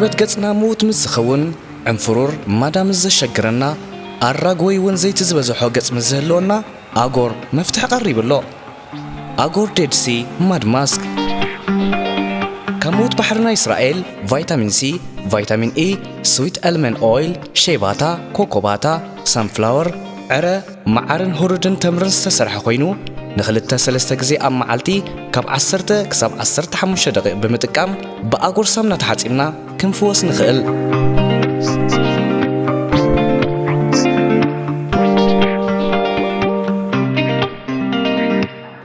በት ገጽና ምዉት ምስ ዝኸውን፣ ዕንፍሩር ማዳ ምስ ዘሸግረና፣ ኣራግ ወይ እውን ዘይቲ ዝበዝሖ ገጽ ምስ ዝህልወና፣ ኣጎር መፍትሒ ቀሪቡ ኣሎ። ኣጎር ዴድ ሲ ማድ ማስክ ካብ ምዉት ባሕርና እስራኤል ቫይታሚን ሲ፣ ቫይታሚን ኢ፣ ስዊት ኣልመንድ ኦይል፣ ሼባታ፣ ኮኮባታ፣ ሳንፍላወር፣ ዕረ፣ መዓርን ሁሩድን ተምርን ዝተሰርሐ ኮይኑ፣ ንኽልተ ሰለስተ ግዜ ኣብ መዓልቲ ካብ ዓሰርተ ክሳብ ዓሰርተ ሓሙሽተ ደቂቕ ብምጥቃም ብኣጎር ሳምና ተሓጺብና ክንፍወስ ንኽእል።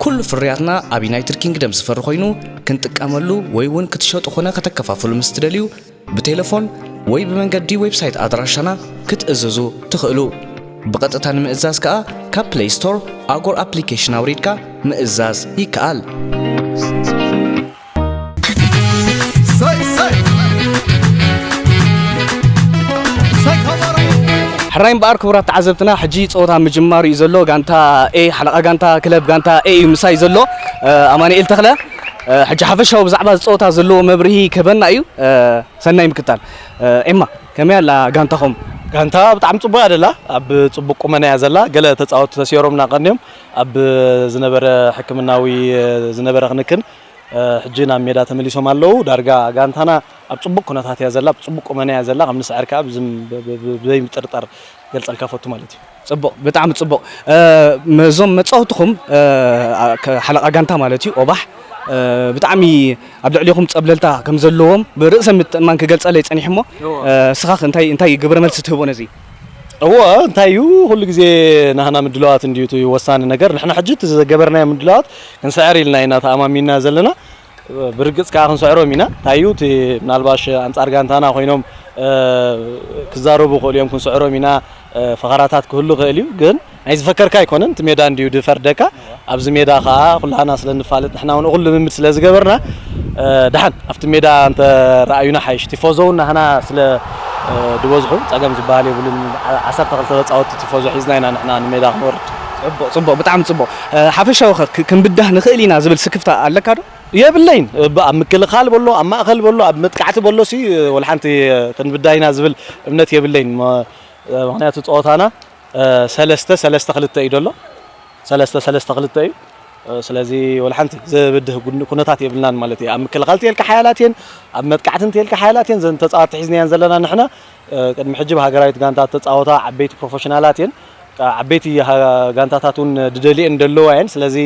ኩሉ ፍርያትና ኣብ ዩናይትድ ኪንግደም ዝፈሪ ኮይኑ፣ ክንጥቀመሉ ወይ እውን ክትሸጡ ኾነ ከተከፋፍሉ ምስ ትደልዩ፣ ብቴሌፎን ወይ ብመንገዲ ዌብሳይት ኣድራሻና ክትእዝዙ ትኽእሉ። ብቐጥታ ንምእዛዝ ከኣ ካብ ፕለይ ስቶር ኣጎር ኣፕሊኬሽን ኣውሪድካ ምእዛዝ ይከኣል። ሕራይ እምበኣር ክቡራት ተዓዘብትና፣ ሕጂ ጸወታ ምጅማሩ እዩ ዘሎ። ጋንታ ኤ፣ ሓለቓ ጋንታ ክለብ ጋንታ ኤ እዩ ምሳይ ዘሎ። ኣማኑኤል ተኽለ፣ ሕጂ ሓፈሻዊ ብዛዕባ እዚ ጸወታ ዘለዎ መብርሂ ክህበና እዩ። ሰናይ ምክታል። ኤማ፣ ከመይ ኣላ ጋንታኹም? ጋንታ ብጣዕሚ ጽቡቕ እያ ደላ፣ ኣብ ጽቡቕ ቁመና እያ ዘላ። ገለ ተጻወትቲ ተሰይሮምና ቀንዮም፣ ኣብ ዝነበረ ሕክምናዊ ዝነበረ ክንክን ሕጂ ናብ ሜዳ ተመሊሶም ኣለዉ። ዳርጋ ጋንታና ኣብ ጽቡቕ ኩነታት እያ ዘላ፣ ኣብ ጽቡቕ ቁመና እያ ዘላ። ከም ንስዕር ከኣ ብዝም-፣ ብ-፣ ብ-፣ ብ-፣ ብዘይምጥርጣር ገልጸልካ ፈቱ ማለት እዩ። ጽቡቕ፣ ብጣዕሚ ጽቡቕ። እዞም መጻወትኹም፣ ሓለቓ ጋንታ ማለት እዩ፣ ኦባሕ፣ ብጣዕሚ ኣብ ልዕሌኹም ጸብለልታ ከም ዘለዎም ብርእሰ ምትእምማን ክገልጸለይ ጸኒሑ እሞ፣ እዎ። እስኻ እንታይ፣ እንታይ ግብረ መልሲ ትህቦ ነዚ? እዎ፣ እንታይ እዩ፣ ኩሉ ግዜ ናህና ምድላዋት እንድዩ እቲ ወሳኒ ነገር። ንሕና ሕጂ እቲ ዝገበርናዮ ምድላዋት ክንስዕር ኢልና ኢና ተኣማሚንና ዘለና። ብርግጽ ከኣ ክንስዕሮም ኢና። እንታይ እዩ፣ እቲ ምናልባሽ ኣንጻር ጋንታና ኮይኖም፣ እ፣ ክዛረቡ ይኽእሉ እዮም፣ ክንስዕሮም ኢና፣ እ፣ ፈኸራታት ክህሉ ይኽእል እዩ። ግን ናይ ዝፈከርካ ኣይኮነን፣ እቲ ሜዳ እንድዩ ድፈርደካ። ኣብዚ ሜዳ ከኣ ኩላህና ስለ ንፋለጥ፣ ንሕና እውን እኹል ልምምድ ስለ ዝገበርና፣ እ፣ ደሓን ኣብቲ ሜዳ እንተ ረኣዩና ሓይሽ። ቲፎዞ እውን ናህና ስለ፣ እ፣ ዝበዝሑ ጸገም ዝበሃል የብሉን። ዓ-፣ ዓሰርተ ክልተ ተጻወትቲ ቲፎዞ ሒዝና ኢና ንሕና ንሜዳ ክንወርድ። ጽቡቕ፣ ጽቡቕ፣ ብጣዕሚ ጽቡቕ። እ፣ ሓፈሻዊ ኸ ክ-፣ ክንብዳህ ንኽእል ኢና ዝብል ስክፍታ ኣለካ ዶ? የብለይን። ብ-፣ ኣብ ምክልኻል በሎ፣ ኣብ ማእከል በሎ፣ ኣብ መጥቃዕቲ በሎ ሲ፣ ወላ ሓንቲ ክንብዳህ ኢና ዝብል እምነት የብለይን። ም-፣ ምኽንያቱ ጸወታና፣ እ፣ ሰለስተ ሰለስተ ክልተ እዩ ደሎ። ሰለስተ ሰለስተ ክልተ እዩ። እ፣ ስለዚ ወላ ሓንቲ ዘብድህ ጉን-፣ ኩነታት የብልናን ማለት እዩ። ኣብ ምክልኻል እንተልካ ሓያላት እየን፣ ኣብ መጥቃዕቲ እንተልካ ሓያላት እየን። ዘን ተጻወትቲ ሒዝናየን ዘለና ንሕና፣ እ፣ ቅድሚ ሕጂ ብሃገራዊት ጋንታ ተጻወታ ዓበይቲ ፕሮፌሽናላት እየን። ካ-፣ ዓበይቲ ሃ-፣ ጋንታታት እውን ድደልየን ደለዋ እየን። ስለዚ፣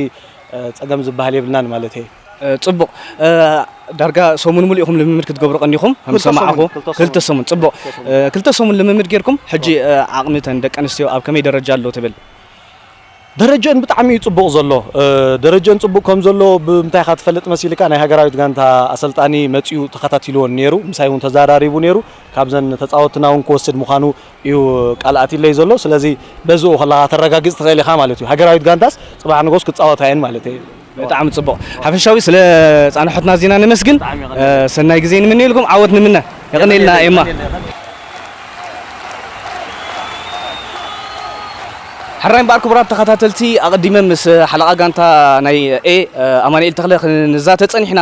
እ፣ ጸገም ዝበሃል የብልናን ማለት እዩ። እ፣ ጽቡቕ። እ፣ ዳርጋ ሰሙን ሙሉእ ኢኹም ልምምድ ክትገብሩ ቀኒኹም፣ ከም ክልተ ሰሙን፣ ዝሰማዕኹ። ክልተ ክልተ ሰሙን። ሰሙን፣ ጽቡቕ። ክልተ ሰሙን። እ፣ ክልተ ሰሙን ልምምድ ጌርኩም፣ ሕጂ፣ እ፣ ዓቕሚ እተን ደቂ ኣንስትዮ ኣብ ከመይ ደረጃ ኣሎ ትብል? ደረጀን ብጣዕሚ እዩ ጽቡቕ ዘሎ። እ፣ ደረጀን ጽቡቕ ከም ዘሎ ብምንታይ ኢኻ ትፈልጥ መሲልካ? ናይ ሃገራዊት ጋንታ ኣሰልጣኒ መጺኡ ተኸታቲልዎ ነይሩ፣ ምሳይ እውን ተዛራሪቡ ነይሩ። ካብዘን ተጻወትትና እውን ክወስድ ምዃኑ እዩ ቃል ኣትዩለይ ዘሎ። ስለዚ በዝኡ ከለኻ ተረጋግጽ ትኽእል ኢኻ ማለት እዩ። ሃገራዊት ጋንታስ ጽባሕ ንጎስ ክጻወታ እየን ማለት እዩ። ብጣዕሚ ጽቡቕ። ሓፈሻዊ ስለ ጻንሖትና ዜና ነመስግን። ብጣዕሚ ይቐንእ። እ፣ ሰናይ ግዜ ንምነየልኩም፣ ዓወት ንምነ። የቐንየልና ኤማ። ሕራይ እምበኣር ክቡራት ተኸታተልቲ፣ ኣቐዲመ ምስ ሓለቓ ጋንታ ናይ ኤ፣ ኣማኑኤል ተኽለ ክንዛተ ጸኒሕና።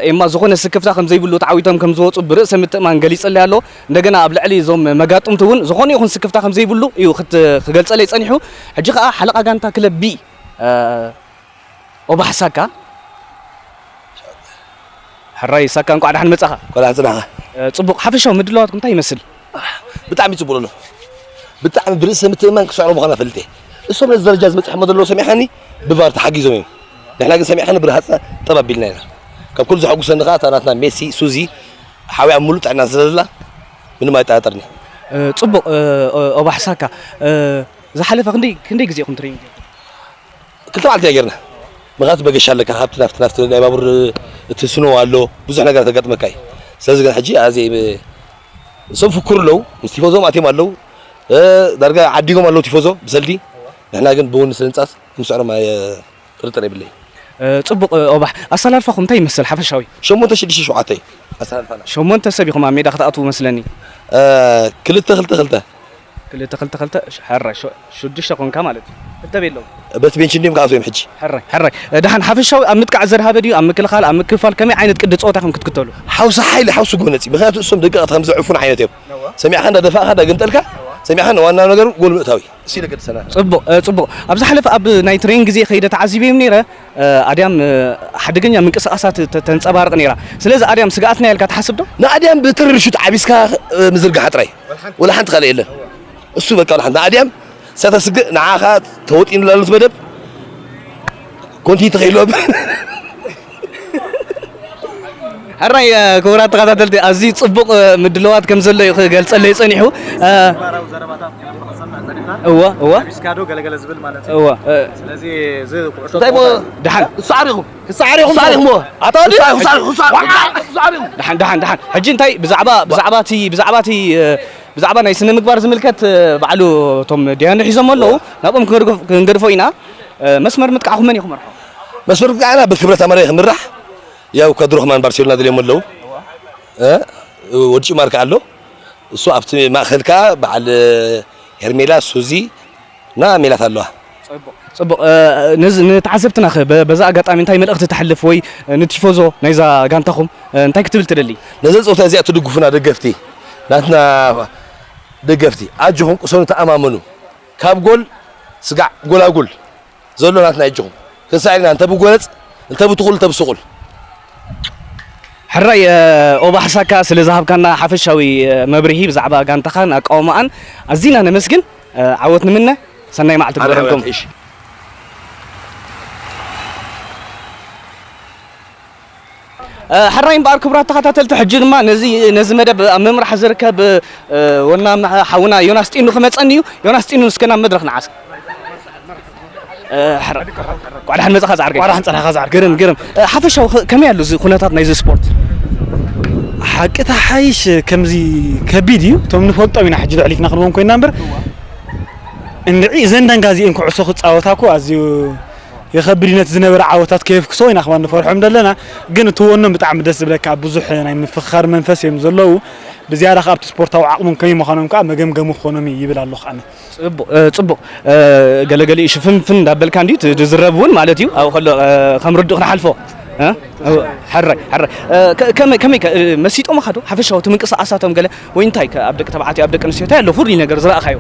ኤማ፣ ዝኾነ ስክፍታ ከም ዘይብሉ፣ ተዓዊቶም ከም ዝወጹ ብርእሰ ምትእማን ገሊጽለይ ኣሎ። እንደገና ኣብ ልዕሊ እዞም መጋጥምቲ እውን ዝኾነ ይኹን ስክፍታ ከም ዘይብሉ እዩ ክት-፣ ክገልጸለይ ጸኒሑ። ሕጂ ከኣ ሓለቓ ጋንታ ክለብ ቢ፣ ኦባሕ ሳካ። ሕራይ ሳካ፣ እንቋዕ ደሓን መጻኻ። እንቋዕ ደሓን ጽናሕካ። እ፣ ጽቡቕ። ሓፈሻዊ ምድላዋትኩም እንታይ ይመስል? ብጣዕሚ ጽቡቕ ኣሎ። ብጣዕሚ ብርእሰ ምትእምማን ክስዕሮ ምዃና ፈልጥ እየ። እሶም ነዚ ደረጃ ዝበጽሖሞ ዘለዉ ሰሚዕካኒ ብቫር ተሓጊዞም እዮም። ንሕና ግን ሰሚዕካኒ ብርሃጽና ጠብ ኣቢልና ኢና። ካብ ኩሉ ዘሐጉሰኒ ከኣ እታ ናትና ሜሲ፣ ሱዚ፣ ሓዊኣ ምሉእ ጥዕና ስለ ዘላ ምንም ኣይጠራጠርኒ። እ፣ ጽቡቕ፣ እ፣ ኦባሕ ሳካ፣ እ፣ ዝሓለፈ ክንደይ፣ ክንደይ ግዜ ኢኹም ትሬኒንግ? ክልተ መዓልቲ ኢና ጌርና። ምኽንያቱ በገሻ ኣለካ፣ ካብቲ ናፍቲ፣ ናፍቲ ናይ ባቡር እቲ ስኖ ኣሎ፣ ብዙሕ ነገር ተጋጥመካ እዩ። ስለዚ ግን ሕጂ ኣዝየ ብ-፣ እሶም ፍኩር ኣለዉ፣ ምስ ቲፎዞም ኣትዮም ኣለዉ፣ እ፣ ዳርጋ ዓዲጎም ኣለዉ ቲፎዞ ብሰልዲ። ንሕና ግን ብውኒ ስለ ንጻስ፣ ምስዕሮም ኣየ-፣ ጥርጥር የብለይ። እ፣ ጽቡቕ፣ እ፣ ኦባሕ፣ ኣሰላልፋኹም እንታይ ይመስል ሓፈሻዊ? ሸሞንተ ሽዱሽተ ሸውዓተ እዩ ኣሰላልፋና። ሸሞንተ ሰብ ኢኹም ኣብ ሜዳ ክትኣትዉ መስለኒ። እ፣ ክልተ ክልተ ክልተ። ክልተ ክልተ ክልተ፣ ሕራይ፣ ሸ-፣ ሽዱሽተ ኮንካ ማለት እዩ። ክልተ ቤሎ። በቲ ቤንች እንዲም ካብቶም ሕጂ ሕራይ፣ ሕራይ። ደሓን ሓፈሻዊ ኣብ ምጥቃዕ ዘርሃበ ድዩ፣ ኣብ ምክልኻል፣ ኣብ ምክፋል ከመይ ዓይነት ቅዲ ጸወታ ከም ክትክተሉ? ሓውሲ ሓይሊ፣ ሓውሲ ጎነፂ። ምክንያቱ እሶም ደቀቕቲ ከም ዘዕፉን ዓይነት እዮም። ሰሚዕኻ እንዳ ደፋእኻ፣ እንዳ ገምጠልካ፣ ሰሚዕኻ ዋና ነገሩ ጎል ምእታዊ። እሱ ኢለ ገድሰና። ጽቡቕ፣ እ፣ ጽቡቕ። ኣብ ዝሓለፈ ኣብ ናይ ትሬኒንግ ግዜ ከይደ ተዓዚበዮም ነይረ። እ፣ ኣድያም፣ እ፣ ሓደገኛ ምንቅስቓሳት ተ-፣ ተንጸባርቕ ነይራ። ስለዚ ኣድያም ስግኣትና ኢልካ ትሓስብ ዶ? ንኣድያም ብትርር ሹት ዓቢስካ፣ እ፣ ምዝርጋሕ ጥራይ። ወላ ሓንቲ ካልእ የለን። እሱ በቃ ወላ ሓንቲ። ንኣድያም ሰተስግእ ንዓኻ ተወጢኑ ላሉት መደብ ኮንቲ ተኸይሎ። ሕራይ፣ እ፣ ክቡራት ተኸታተልቲ፣ ኣዝዩ ጽቡቕ፣ እ፣ ምድለዋት ከም ዘሎ እዩ ክገልጸለይ ጸኒሑ። እ፣ እወ፣ እወ። እወ፣ እ፣ እንታይ እሞ? ደሓን። ክሳዕሪኹም። ክሳዕሪኹም። ክሳዕሪኹም። ኣታ ወዲ? ክሳዕሪኹም። ክሳዕሪኹም። ደሓን፣ ደሓን፣ ደሓን። ሕጂ እንታይ ብዛዕባ፣ ብዛዕባ እቲ፣ ብዛዕባ እቲ፣ እ፣ ብዛዕባ ናይ ስነ ምግባር ዝምልከት፣ እ፣ ባዕሉ እቶም ዲያኑ ሒዞም ኣለዉ። ናብኦም ክንገድፎ፣ ክንገድፎ ኢና። እ፣ መስመር ምጥቃዕኹም መን እዩ ክመርሖ? መስመር ምጥቃዕና ብክብረት ኣመራይ ክምራሕ። ያው ከድሮ ከማን ባርሴሎና ደልዮም ኣለዉ። እ፣ ወዲ ዑማር ከኣ ኣሎ። እሱ ኣብቲ ማእከል ከኣ በዓል ሄርሜላ፣ ሱዚ እና ሜላት ኣለዋ። ጽቡቕ፣ ጽቡቕ። እ፣ ነዚ ንተዓዘብትና ኸ በ-፣ በዛ ኣጋጣሚ እንታይ መልእኽቲ ተሕልፍ ወይ ንቲፎዞ ናይዛ ጋንታኹም፣ እ፣ እንታይ ክትብል ትደሊ? ነዛ ጸወታ እዚኣ ትድግፉና ደገፍቲ፣ ናትና ደገፍቲ፣ ኣጆኹም ቅሰኑ፣ ተኣማመኑ። ካብ ጎል ስጋዕ ጎላጉል ዘሎ ናትና ኣጆኹም። ክንሳዕ ኢልና እንተ ብጎነጽ፣ እንተ ብትኹል፣ እንተ ብስቑል። ሕራይ፣ እ፣ ኦባሕ ሳካ ስለ ዝሃብካና ሓፈሻዊ፣ እ፣ መብርሂ ብዛዕባ ጋንታኻን ኣቃውማኣን ኣዚና ነመስግን። እ፣ ዓወት ንምነ። ሰናይ መዓልቲ ግበረልኩም። እሺ። እ፣ ሕራይ እምበኣር ክቡራት ተኸታተልቲ፣ ሕጂ ድማ ነዚ፣ ነዚ መደብ ኣብ ምምራሕ ዝርከብ፣ እ፣ ወና መ-፣ ሓውና ዮናስ ጢኑ ክመጸኒ እዩ። ዮናስ ጢኑ፣ እስከ ናብ መድረኽ ንዓስ። እ፣ ሕራይ። ቋዳሕን መጻኻ ዝዓርከይ። ቋዳሕን ጸናኻ ዝዓርከይ። ግርም፣ ግርም። እ፣ ሓፈሻዊ ኸ-፣ ከመይ ኣሎ እዚ ኩነታት ናይዚ ስፖርት? ሓቂ ተሓይሽ ከምዚ ከቢድ እዩ። እቶም ንፈልጦም ኢና ሕጂ ኣሕሊፍና ክንቦም ኮይና እምበር፣ እንድዒ እዘን ዳንጋ እዚኤን ኩዕሶ ክጻወታ እኮ ኣዝዩ የኸብድ እዩ። ነቲ ዝነበረ ዓወታት ከየፍክሶ ኢና ከማን ንፈርሖም ዘለና። ግን እቲ ወኖም ብጣዕሚ ደስ ዝብለካ፣ ብዙሕ ናይ ምፍኽኻር መንፈስ እዮም ዘለዉ። ብዝያዳ ከኣ ኣብቲ ስፖርታዊ ዓቕሞም ከመይ ምዃኖም ከኣ መገምገሚ ክኾኖም እዩ ይብል ኣለኹ ኣነ። ጽቡቕ፣ እ፣ ጽቡቕ። እ፣ ገለገሊኡ ሽፍንፍን እንዳበልካ እንድዩ ት-፣ ዝዝረብ እውን ማለት እዩ። ኣብኡ ከሎ፣ እ፣ ከም ርዱእ ክንሓልፎ። እ? እ፣ ሕራይ፣ ሕራይ። እ፣ ከ-፣ ከመይ፣ ከመይ ከ-፣ እ፣ መሲጦምኻ ዶ? ሓፈሻዊ እቲ ምንቅስቓሳቶም ገለ ወይ እንታይ ከ-፣ ኣብ ደቂ ተባዕትዮ፣ ኣብ ደቂ ኣንስትዮ እንታይ ኣሎ ፍሉይ ነገር ዝረኣኻዮ?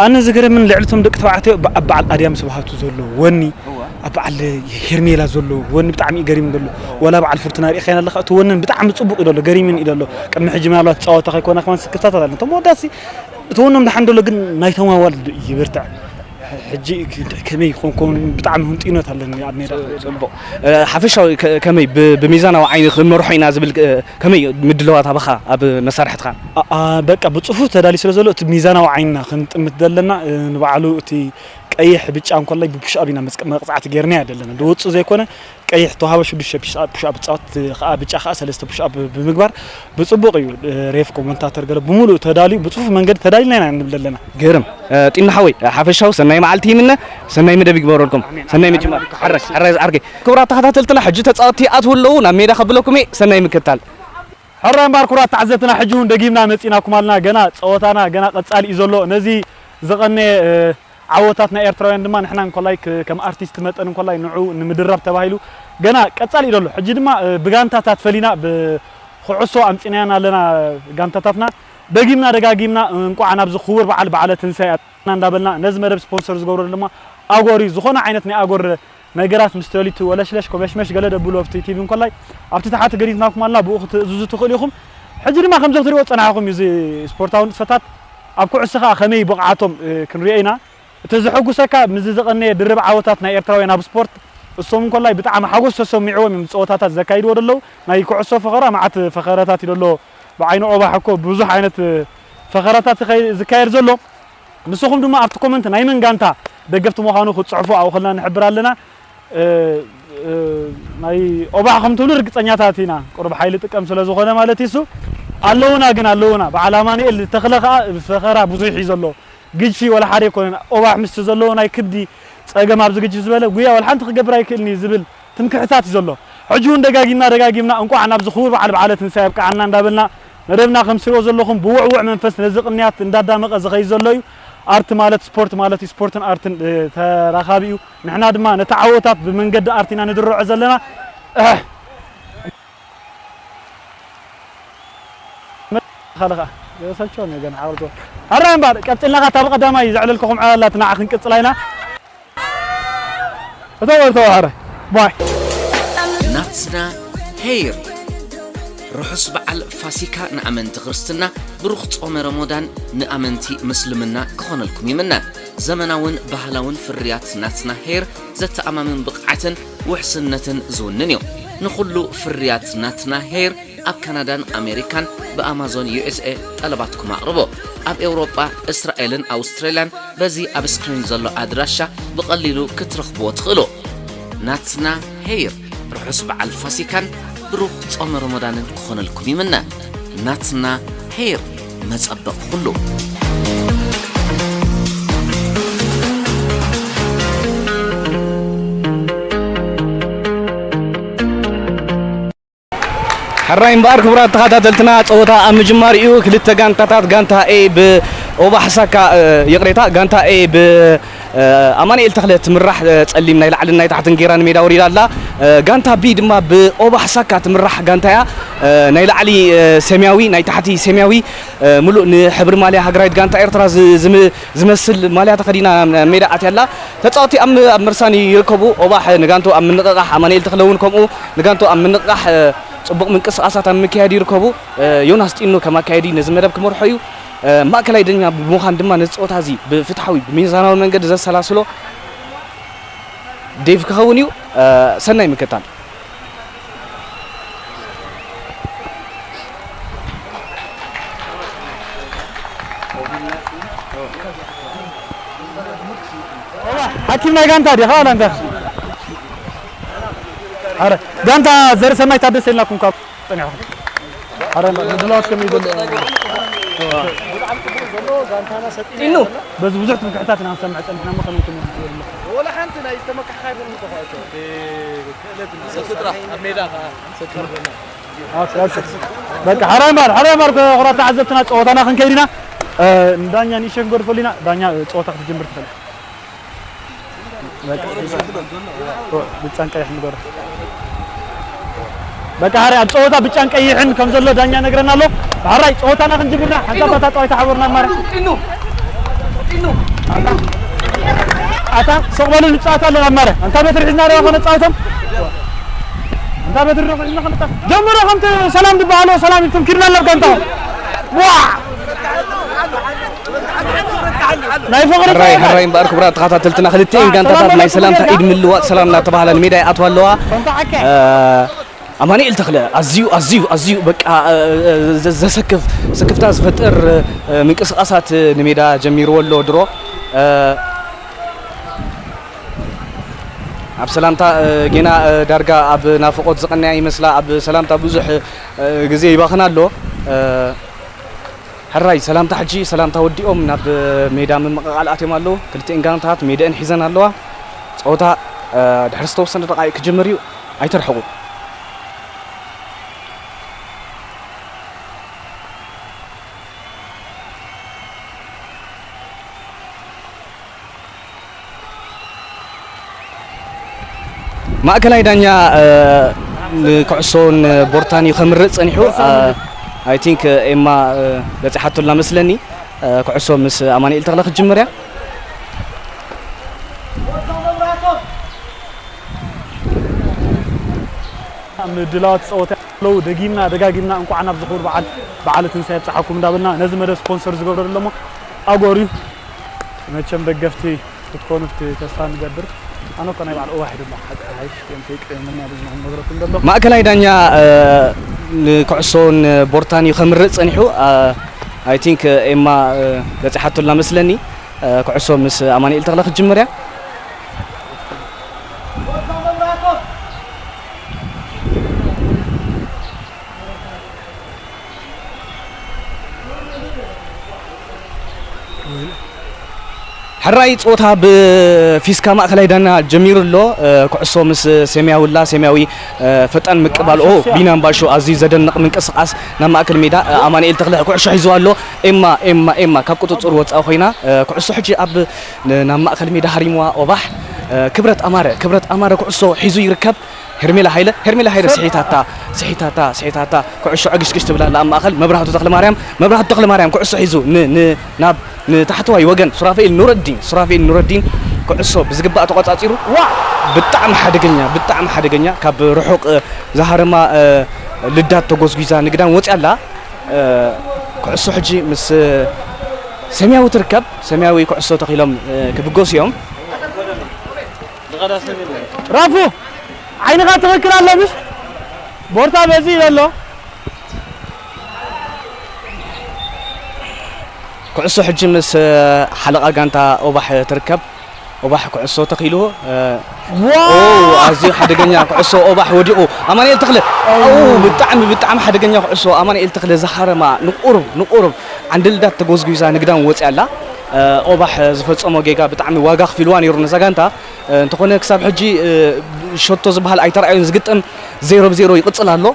ኣነ ዝገርምን ልዕሊ እቶም ደቂ ተባዕትዮ ብ-፣ ኣብ በዓል ኣድያም ስብሃቱ ዘሎ ወኒ፣ ኣብ በዓል ሄርሜላ ዘሎ ወኒ ብጣዕሚ እዩ ገሪም ዘሎ። ወላ በዓል ፍርቱና ርኢኻዮ ኣለኻ፣ እቲ ወነን ብጣዕሚ ጽቡቕ እዩ ዘሎ፣ ገሪምን እዩ ዘሎ። ቅድሚ ሕጂ ምናልባት ጸወታ ከይኮነ ከማን ስክፍታታት ኣሎ። እቶም ወዳሲ እቲ ወኖም ደሓን ደሎ ግን ናይቶም ኣዋልድ ይብርትዕ። ሕጂ ክንድዒ ከመይ ይኾን ኮን ብጣዕሚ ህንጡይነት ኣለኒ ኣብ ሜዳ። ጽቡቕ። እ፣ ሓፈሻዊ ከ-፣ ከመይ ብ-፣ ብሚዛናዊ ዓይኒ ክንመርሖ ኢና ዝብል፣ እ፣ ከመይ ምድለዋት ኣባኻ ኣብ መሳርሕትኻ? ኣ-፣ ኣ-፣ በቃ ብጽፉፍ ተዳልዩ ስለ ዘሎ እቲ ሚዛናዊ ዓይንና ክንጥምት ዘለና፣ እ፣ ንባዕሉ እቲ ቀይሕ ብጫ እንኮላይ ብፑሽ ኣፕ ኢና መጽ-፣ መቕጻዕቲ ጌርናዮ ዘለና። ዝወጽእ ዘይኮነ ቀይሕ ተዋህበ ሽዱሽተ ፑሽ ኣፕ፣ ፑሽ ኣፕ ጻወት ከኣ ብጫ ከኣ ሰለስተ ፑሽ ኣፕ ብምግባር ብጽቡቕ እዩ። እ፣ ሬፍ ኮመንታተር ገለ ብምሉእ ተዳልዩ ብጽፉፍ መንገዲ ተዳሊና ኢና ንብል ዘለና። ግርም። እ፣ ጢኑ ሓወይ፣ ሓፈሻዊ ሰናይ መዓልቲ ይምነ፣ ሰናይ መደብ ይግበረልኩም። ሰናይ ምጅማር። ሓራይ፣ ሓራይ ዝዓርከይ። ክቡራት ተኸታተልትና፣ ሕጂ ተጻወትቲ ይኣትዉ ኣለዉ፣ ናብ ሜዳ ከብለኩም እየ፣ ሰናይ ምክታል። ሕራይ እምበኣር ክቡራት ተዓዘብትና፣ ሕጂ እውን ደጊምና መጺእናኩም ኣለና። ገና ጸወታና ገና ቀጻሊ እዩ ዘሎ። ነዚ ዝቐነየ፣ እ፣ ዓወታት ናይ ኤርትራውያን ድማ ንሕና እንኮላይ ክ-፣ ከም ኣርቲስት መጠን እንኮላይ ንዑ ንምድራብ ተባሂሉ ገና ቀጻሊ እዩ ዘሎ። ሕጂ ድማ፣ እ፣ ብጋንታታት ፈሊና ብኩዕሶ ኣምጺናያን ኣለና ጋንታታትና። ደጊምና ደጋጊምና እንቋዕ ናብዚ ክቡር በዓል በዓለ ትንሳኤ ኣበቃዕና እንዳበልና ነዚ መደብ ስፖንሰር ዝገብሩ ድማ ኣጎር እዩ። ዝኾነ ዓይነት ናይ ኣጎር ነገራት ምስ ተልዩ ወለሽለሽ ኮበሽመሽ ገለ ደብሉ ኣብቲ ቲቪ እንኮላይ ኣብቲ ታሕቲ ገዲፍናኩም ኣለና፣ ብኡ ክትእዝዙ ትኽእሉ ኢኹም። ሕጂ ድማ ከምዚ ክትሪእዎ ዝጸናሕኩም እዩ እዚ ስፖርታዊ ንጥፈታት ኣብ ኩዕሶ ከኣ ከመይ ብቕዓቶም፣ እ፣ ክንሪኦ ኢና። እቲ ዘሐጉሰካ ምስዚ ዝቐነየ ድርብ ዓወታት ናይ ኤርትራውያን ኣብ ስፖርት፣ እሶም እንኮላይ ብጣዕሚ ሓጎስ ተሰሚዕዎም እዮም ጸወታታት ዘካይድዎ ዘለዉ። ናይ ኩዕሶ ፈኸራ መዓት ፈኸራታት እዩ ዘሎ። ብዓይኒ ኦባሕ እኮ ብዙሕ ዓይነት ፈኸራታት ዝኸይ-፣ ዝካየድ ዘሎ። ንስኹም ድማ ኣብቲ ኮመንት ናይ መን ጋንታ ደገፍቲ ምዃኑ ክትጽሕፉ ኣብኡ ከለና ንሕብር ኣለና። እ፣ እ፣ ናይ ኦባሕ ከም ትብሉ ርግጸኛታት ኢና። ቁሩብ ሓይሊ ጥቀም ስለ ዝኾነ ማለት እዩ እሱ። ኣለዉና ግን ኣለዉና። በዓል ኣማኑኤል ተኽለ ከኣ ፈኸራ ብዙሕ እዩ ዘሎ። ግጅፊ ወላ ሓደ ኣይኮነን። ኦባሕ ምስቲ ዘለዎ ናይ ክብዲ ጸገም ኣብዚ ግጅፊ ዝበለ ጉያ ወላ ሓንቲ ክገብር ኣይክእልን እዩ ዝብል ትምክሕታት እዩ ዘሎ። ሕጂ እውን ደጋጊምና ደጋጊምና እንቋዕ ናብዚ ክቡር በዓል በዓለ ትንሳኤ ኣብቅዓና እንዳበልና መደብና ከም ትሪእዎ ዘለኹም ብውዕዉዕ መንፈስ ነዚ ቅንያት እንዳዳመቐ ዝኸይድ ዘሎ እዩ። ኣርት ማለት ስፖርት ማለት እዩ። ስፖርትን ኣርትን ተራኻቢ እዩ። ንሕና ድማ ነቲ ዓወታት ብመንገዲ ኣርት ኢና ንድርዖ ዘለና። ካልኻ የሰልቸው ነገር ዓወት። ኣረ እምበር ቀጽልና ካታ ብቀዳማይ ዘዕለልኩም ዓላላት ንዓ ክንቅጽላ ኢና። እተወ እተወ ኣረ ባይ። ናትና ሄይር ርሑስ በዓል ፋሲካ ንኣመንቲ ክርስትና፣ ብሩኽ ጾመ ረሞዳን ንኣመንቲ ምስልምና ክኾነልኩም ይምነ። ዘመናውን ባህላውን ፍርያት ናትና ሄይር ዘተኣማምን ብቕዓትን ውሕስነትን ዝውንን እዩ። ንኹሉ ፍርያት ናትና ሄይር ኣብ ካናዳን ኣሜሪካን ብኣማዞን ዩ ኤስ ኤ ጠለባትኩም ኣቕርቡ። ኣብ ኤውሮጳ፣ እስራኤልን ኣውስትራልያን በዚ ኣብ ስክሪን ዘሎ ኣድራሻ ብቐሊሉ ክትረኽብዎ ትኽእሉ። ናትና ሄይር ርሑስ በዓል ፋሲካን ብሩኽ ጾመ ረመዳንን ክኾነልኩም ይምነ። ናትና ሄይር መጸበቕ ኩሉ። ሕራይ እምበኣር ክቡራት ተኸታተልትና፣ ፀወታ ኣብ ምጅማር እዩ። ክልተ ጋንታታት፣ ጋንታ ኤ ብኦባሕ ሳካ፣ እ፣ ይቕሬታ፣ ጋንታ ኤ ብ፣ እ፣ ኣማኑኤል ተኽለ ትምራሕ፣ እ፣ ፀሊም ናይ ላዕልን ናይ ታሕትን ጌራ ንሜዳ ወሪዳ ኣላ። እ፣ ጋንታ ቢ ድማ ብኦባሕ ሳካ ትምራሕ ጋንታ እያ። እ፣ ናይ ላዕሊ፣ እ፣ ሰማያዊ፣ ናይ ታሕቲ ሰማያዊ፣ እ፣ ምሉእ ንሕብሪ ማልያ ሃገራዊት ጋንታ ኤርትራ ዝ-፣ ዝም-፣ ዝመስል ማልያ ተኸዲና ሜዳ ኣትያ ኣላ። ተጻወትቲ ኣብ ኣብ ምርሳን ይርከቡ። ኦባሕ ንጋንቱ ኣብ ምንቕቓሕ፣ ኣማኑኤል ተኽለ እውን ከምኡ ንጋንቱ ኣብ ምንቕቓሕ፣ እ፣ ጽቡቕ ምንቅስቓሳት ኣብ ምክያድ ይርከቡ። እ፣ ዮናስ ጢኖ ከም ኣካያዲ ነዚ መደብ ክመርሖ እዩ። እ፣ ማእከላይ ዳኛ ብምዃን ድማ ነዚ ጸወታ እዚ ብፍትሓዊ ብሚዛናዊ መንገዲ ዘሰላስሎ ዴቭ ክኸውን እዩ። እ፣ ሰናይ ምክትታል። ሓኪም ናይ ጋንታ ዲኻ ዋላ እንታይ? ኣረ ጋንታ ዘርሰናይ ታደሰ ኢልናኩም ካብ ጸኒሕኩም። ኣረ ምድላዋት ከመይ ዘሎ? ኢኑ በዚ ብዙሕ ትምክሕታት ኢና ንሰምዕ ጸኒሕና እሞ ከመይ ከመይ ወላ ሓንቲ ናይ ዝተመካሕካ ኣይኮነን እኮ ኩዕሾ። እቲ ክእለት እዩ። ሰኪ ጥራሕ ኣብ ሜዳ ከዓ ሰኪ። በቃ ሕራይ እምበር ሕራይ እምበር ክቡራት ተዓዘብትና ጸወታና ክንከይድ ኢና። እ፣ ንዳኛ ንእሽተይ ክንገድፈሉ ኢና። ዳኛ ጸወታ ክትጅምር ትኽእል። በቃ። ብጫን ቀይሕን ንገሮ። በቃ ሕራይ ኣብ ጸወታ ብጫን ቀይሕን ከም ዘሎ ዳኛ ነግረና ኣሎ። ሕራይ ጸወታና ክንጅምር ኢና። ሓንሳብ እታ ጸዋይታ ሓበሩና እማረ። ኢኑ ኢኑ ኣታ ስቕ በሉ ንጻወት ኣለና እማረ። ኣንታ በትሪ ሒዝና ዶ ከነጻወቶም? ኣንታ በትሪ ዶ ሒዝና ከነጻወት? ጀምሮ ከምቲ ሰላም ዝበሃሎ ሰላም ኢልኩም ኪድና ኣለብ ጋንታኹም። ዋ! ናይ ፍቕሪ ሕራይ ጸወታ። ሕራይ እምበኣር ክቡራት ተኸታተልትና፣ ክልቲኤን ጋንታታት ናይ ሰላምታ ኢድ ምልዋጥ ሰላም እናተባህላ ንሜዳ ይኣትዋ ኣለዋ። እ፣ ኣማኑኤል ተኽለ ኣዝዩ ኣዝዩ ኣዝዩ በቃ፣ እ፣ እ፣ ዘ-፣ ዘሰክፍ ስክፍታ ዝፈጥር፣ እ፣ ምንቅስቓሳት ንሜዳ ጀሚርዎ ኣሎ ድሮ። እ፣ ኣብ ሰላምታ፣ እ፣ ጌና፣ እ፣ ዳርጋ ኣብ ናፍቖት ዝቐነያ ይመስላ። ኣብ ሰላምታ ብዙሕ፣ እ፣ ግዜ ይባኽን ኣሎ። እ፣ ሕራይ ሰላምታ ሕጂ ሰላምታ ወዲኦም ናብ ሜዳ ምምቕቓል ኣትዮም ኣለዉ። ክልቲኤን ጋንታት ሜዳኤን ሒዘን ኣለዋ። ጸወታ፣ እ፣ ድሕሪ ዝተወሰነ ደቓይቕ ክጅምር እዩ። ኣይተርሕቑ። ማእከላይ ዳኛ፣ እ፣ ንኩዕሶን ቦርታን እዩ ከምርጽ ጸኒሑ። እ፣ ኣይ ቲንክ ኤማ፣ እ፣ በጺሓቶ ኣላ መስለኒ። እ፣ ኩዕሶ ምስ ኣማኑኤል ተኽለ ክትጅምር እያ። ምድላዋት ጸወታ ኣለዉ። ደጊምና ደጋጊምና እንኳዕ ናብ ዝኽብር በዓል በዓለ ትንሳኤ ኣብጽሓኩም እንዳበልና ነዚ መደብ ስፖንሰር ዝገብረ ዘሎ እሞ ኣጎር እዩ። መቸም ደገፍቲ ክትኮኑ እቲ ተስፋ ንገብር። ኣነ እኮ ናይ በዓል እዋሕ ድማ ሓቂ ሓይሽ እዮም ከይቀየሙና ብዝነኹም ነግረኩም ዘሎ። ማእከላይ ዳኛ፣ እ፣ ንኩዕሶን ቦርታን እዩ ከምርጽ ጸኒሑ። እ፣ ኣይ ቲንክ ኤማ፣ እ፣ በጺሓቶ ኣላ መስለኒ። እ፣ ኩዕሶ ምስ ኣማኑኤል ተኽለ ክትጅምር እያ። ሕራይ ጸወታ ብፊስካ ማእከላይ ዳና ጀሚሩ ኣሎ። እ፣ ኩዕሶ ምስ ሴምያዊ ኣላ። ሴምያዊ፣ እ፣ ፈጣን ምቅባል። ኦ፣ ቢናም ባሾ ኣዝዩ ዘደንቕ ምንቅስቓስ ናብ ማእከል ሜዳ። እ፣ ኣማኑኤል ተኽለ ኩዕሾ ሒዝዋ ኣሎ። ኤማ፣ ኤማ፣ ኤማ ካብ ቁጽጽር ወጻኢ ኮይና። እ፣ ኩዕሶ ሕጂ ኣብ ን-፣ ናብ ማእከል ሜዳ ሃሪምዋ ኦባሕ። እ፣ ክብረት ኣማረ፣ ክብረት ኣማረ ኩዕሶ ሒዙ ይርከብ። ሄርሜላ ሃይለ፣ ሄርሜላ ሃይለ ስሒታታ፣ ስሒታታ፣ ስሒታታ። ኩዕሾ ዕግሽግሽ ትብል ኣላ ኣብ ማእከል። መብራህቱ ተኽለማርያም፣ መብራህቱ ተኽለማርያም ኩዕሶ ሒዙ ን-፣ ን-፣ ናብ ንታሕተዋይ ወገን ሱራፌል ኑረዲን፣ ሱራፌል ኑረዲን ኩዕሶ ብዝግባእ ተቆጻጺሩ። ዋ! ብጣዕሚ ሓደገኛ፣ ብጣዕሚ ሓደገኛ። ካብ ርሑቕ፣ እ፣ ዝሃረማ፣ እ፣ ልዳት ተጎዝጒዛ ንግዳም ወጽያ ኣላ። እ፣ ኩዕሶ ሕጂ ምስ፣ እ፣ ሰማያዊ ትርከብ። ሰማያዊ ኩዕሶ ተኺሎም፣ እ፣ ክብገሱ እዮም። ራፉ፣ ዓይንኻ ትኽክል ኣሎ ምሽ? ቦርታ በዚ ኢለ ኣሎ። ኩዕሶ ሕጂ ምስ፣ እ፣ ሓለቓ ጋንታ ኦባሕ ትርከብ። ኦባሕ ኩዕሶ ተኺሉ፣ እ፣ ዋው! ኦ፣ ኣዝዩ ሓደገኛ ኩዕሶ ኦባሕ ወዲቑ። ኣማኑኤል ተኽለ፣ ኦ! ኦ፣ ብጣዕሚ፣ ብጣዕሚ ሓደገኛ ኩዕሶ ኣማኑኤል ተኽለ ዝሃረማ ንቁሩብ፣ ንቁሩብ ዓንዲ ልዳት ተጎዝጒዛ ንግዳም ወጽያ ኣላ። እ፣ ኦባሕ ዝፈጸሞ ጌጋ ብጣዕሚ ዋጋ ከፊልዋ ነይሩ ነዛ ጋንታ። እ፣ እንተኾነ ክሳብ ሕጂ፣ እ፣ ሸቶ ዝበሃል ኣይተራእዮን። ዝግጥም ዜሮ ብ ዜሮ ይቕጽል ኣሎ።